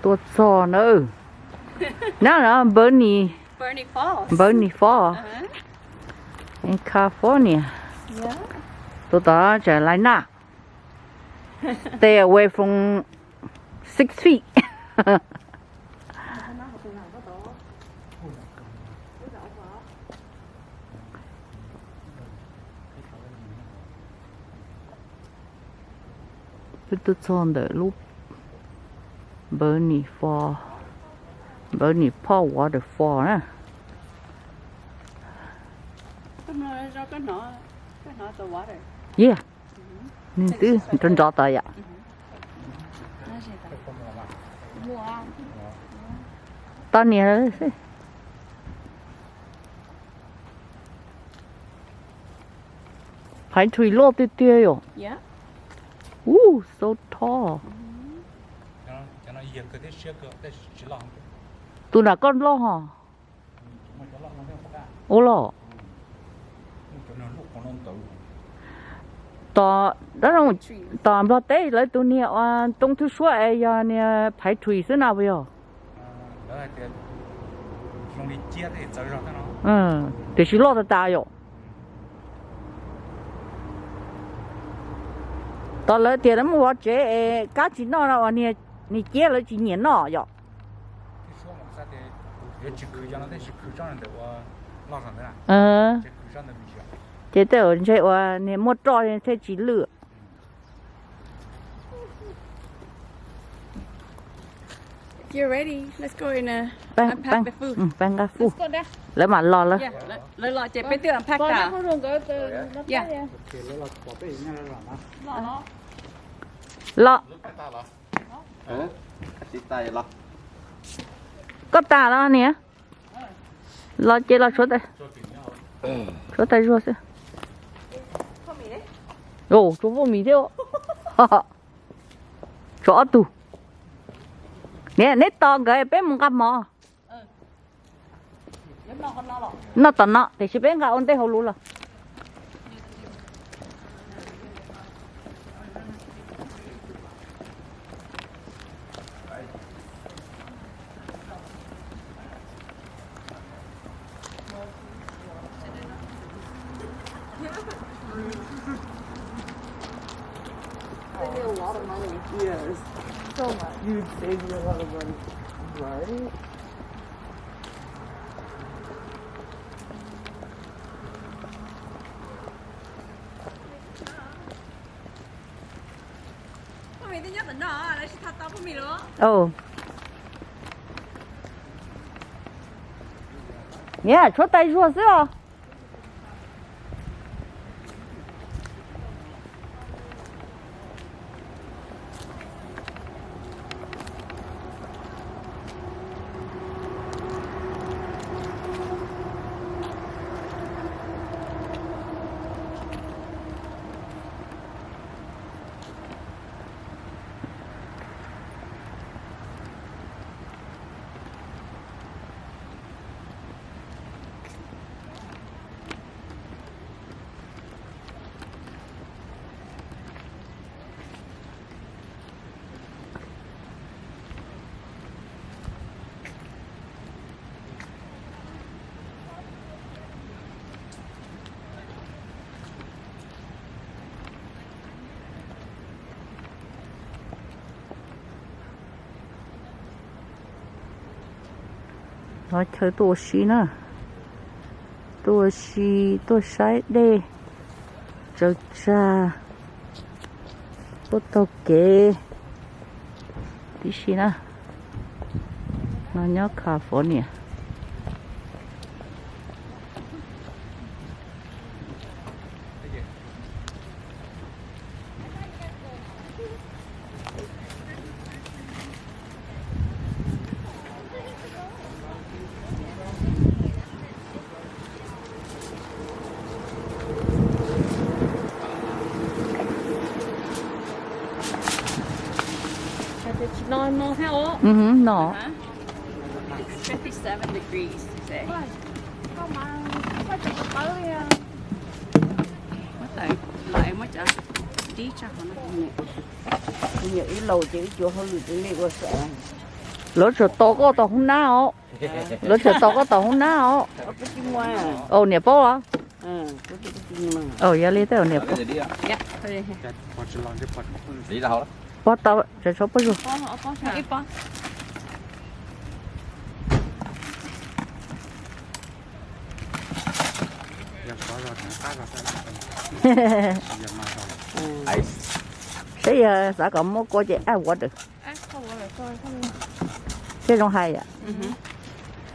Tuaj txog na. No, no, Burney, Burney Falls. Burney Falls in California. Tus tod tseem lais naj. Stay away from six feet. Peb twb txog ntawm lub Burney Falls, Burney Falls Waterfall na. Yeah, nws twb nrov nrov tod yom. Tau niam xwb. Pine tree loj tiag tiag yom. Uh, so tall. Tus nram koj loj hos. Ua los. Tom, tom Nplog teb lawv tus niag ua roob thwj suab es yog niag pine tree xwb no puas yog? Tiam sis loj tas tas yom. Tom lawv tias lawv muaj vov tsev es kab tsis noj no uas niag ciab lawv tsis nyiam noj yom. Ces tej uas ntshe uas niag muaj roj thiaj tsis lwj. Pab nqa food, lawv mam los lawm. Los. Koj tas los niam? Los ces los tshuav tais zuag xwb. Tshuav faj mis thiab. Tshuav ob tug. Niam, neb tos nkawd peb mus nqa mov. Noj tom no tiam sis peb nqa ua ntej hauv lus los. Save me a lot of money. Yes. So much. You'd save me a lot of money. Right? Niam, tshuav tais zuag xwb os. Nov chaw tuaj ua si na, tuaj ua si, tuaj saib dej, tsaws tsag, tuaj taug kev tib si na. No nyob California. No, no. It's fifty-seven degrees today. Muab tawm los muab cov dib tso hauv no. Kuv niam wb laus ces wb cuav hauj lwm ces nej ua xwb. Lawv tseem tos koj tom hoob nab os. Lawv tseem tos koj tom hoob nab os. Au, niam paub los? Au, yog li tej niam paub. Pog tau, tsam tshuav pog zuag. Saib yog xav kom muab kua ces add water. Thiab zoo hais yom.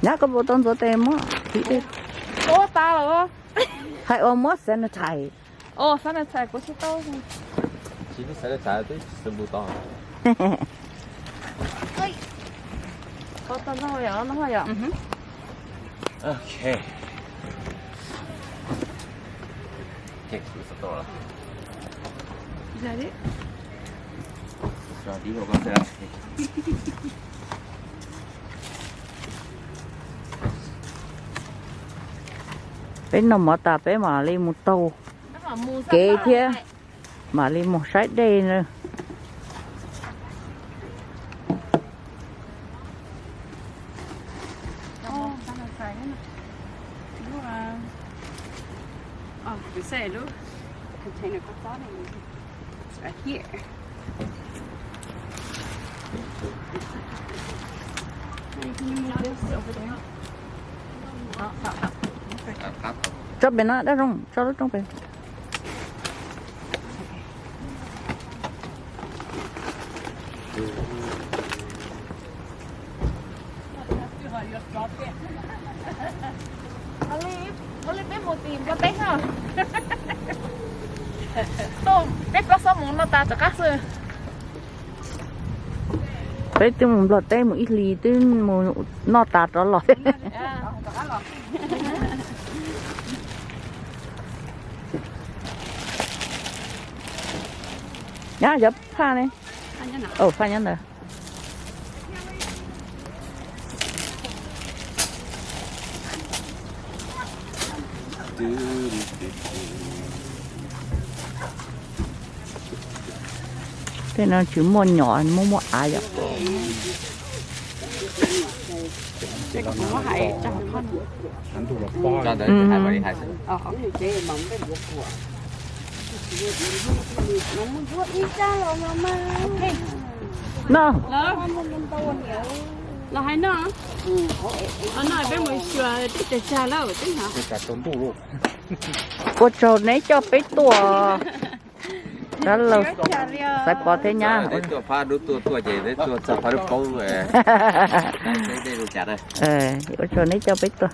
Nyab koj puas tau ntxuav tes muab hais ua muab sanitize. Peb noj mov tas peb mam li mus taug kev thiab mam li mus saib dej na. Tso pem no dab zoo, tso lub rooj pem. Peb twb mus Nplog teb mus ib hlis twb mus noj tas rov los. Nyab, cov phaj ne? Phaj nyob ntawd. Tej no tsis muaj nyom, muaj muaj av yom. No, los hais no, no peb mus xyuas tej cag cag lawm peb hnov. Ua tsaug neb coj peb tuaj. Xaiv Pov thiab nyab. Tuaj phab dub tuaj tuaj ces tuaj txog phab dub poob. Ua tsaug neb coj peb tuaj.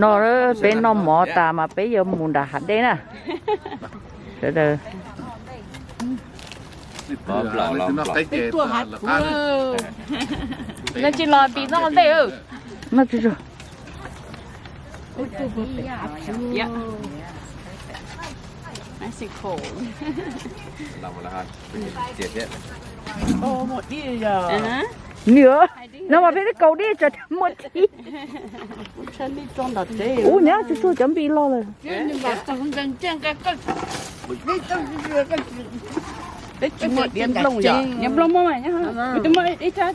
No peb noj mov tas mas peb yuav mus nram hav dej na. Sawv daws. Tsis los pis noj ntej. Noj tsuag tsuag. Niam, no mas peb twb kaus dej tsam muaj dib. Ub, nyab, tsuag tsuag cov npis loj lawm. Diav nplooj muaj,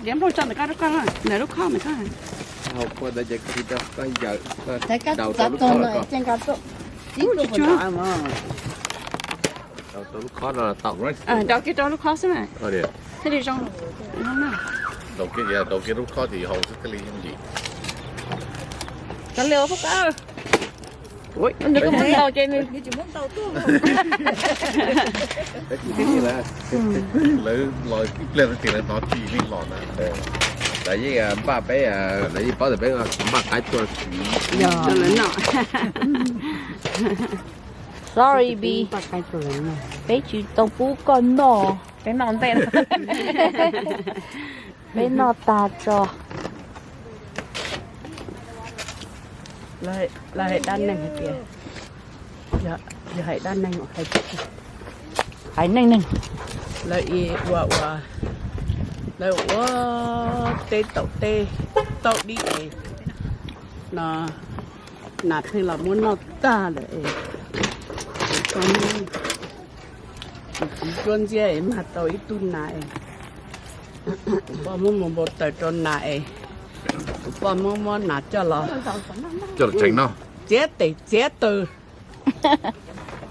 diav nplooj tso ntawm koj, ntawm lub khob ntawm koj. Daus kiag rau lub khob xwb mas. Thiaj li zoo. Daus kiag, daus kiag lub khob ces haus xwb thiaj li yooj yim. Cov lias ua pab. Nws kuj mus ntaus ces nws. Lawv los ib pliag no ces lawv hnov tsis yeej los na. Lawv yeej npaj peb, lawv yeej paub tias peb npaj qaib tuaj siv rau lawv noj. Sorry, Bi. Peb tsis tau pub koj noj. Peb noj ntej. Peb noj tag tso. Lawv hais dab neeg hais tias, yog hais dab neeg, hais neej neeg. Lawv ua, ua, lawv ua teb taum teb, taum dib es no, nas pheej los muab noj tag lawm es, txiv cuab ntxiab es mag tau ib tug nas es. Kuv poj muab mus npau taws rau nas es, kuv poj muab muab nas coj los, coj los tsev no, txiav tes txiav taw,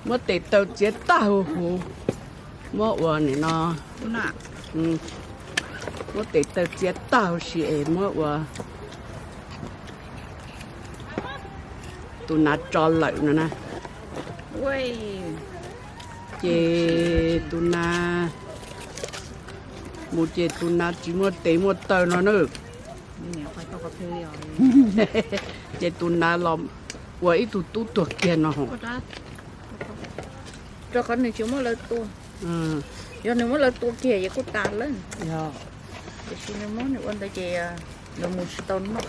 muab tes taw txiav tag huv huv, muab ua nim no, muab tes taw txiav tag huv si es muab ua tus nas tso lawm no na. Ces tus nas mus ces tus nas tsis muaj tes muaj taw no na. Ces tus nas los ua ib tug tub tuag kiag no. Rau qhov nws tsis muab lawv tua. Yog nws muab lawv tua kiag ces kuj tas lawm. Tiam sis nws muab nws ua ntawd ces nws mus tsis tau noj.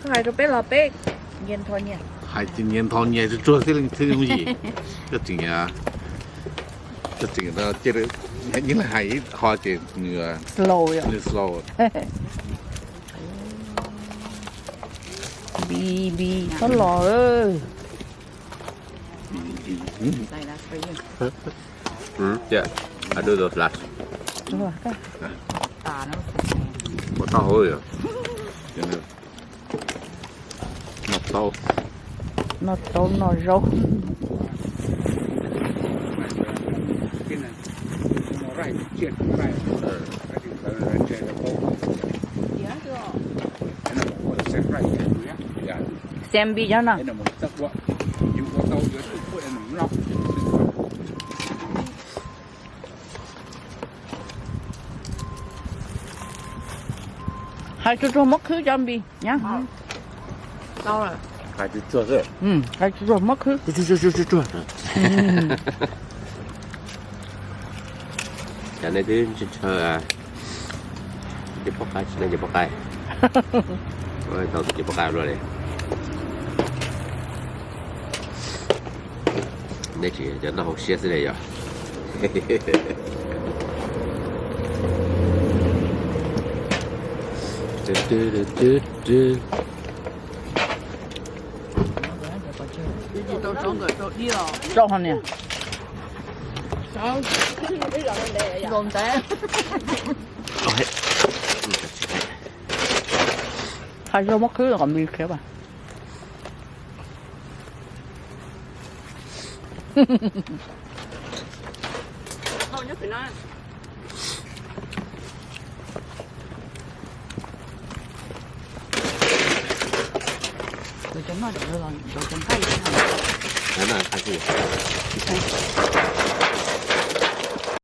Koj hais rau peb los peb nyias ntho nyias. Hais ces nyias ntho nyias tsuag tsuag xwb leej twg yim. Koj tseem, koj tseem, yeej hais ib qho ces nws slow. Bi bi txhob los. Ua tau hauv li. Noj taub, noj zaub. Xem bi nyob no. Hais tsuag tsuag muab khwb cov npis nyab. Hais tsuag tsuag muab khwb. Cov nej twb ntshaw, ces poj qaib tsis, nej ces poj qaib. Tau tus ces poj qaib luaj li. Nej tsis cov noj hauv siab xwb li yog. Rau ho niam. Hais tsuag muab khwb kom npis khiav as. Cov noj cov nqaij.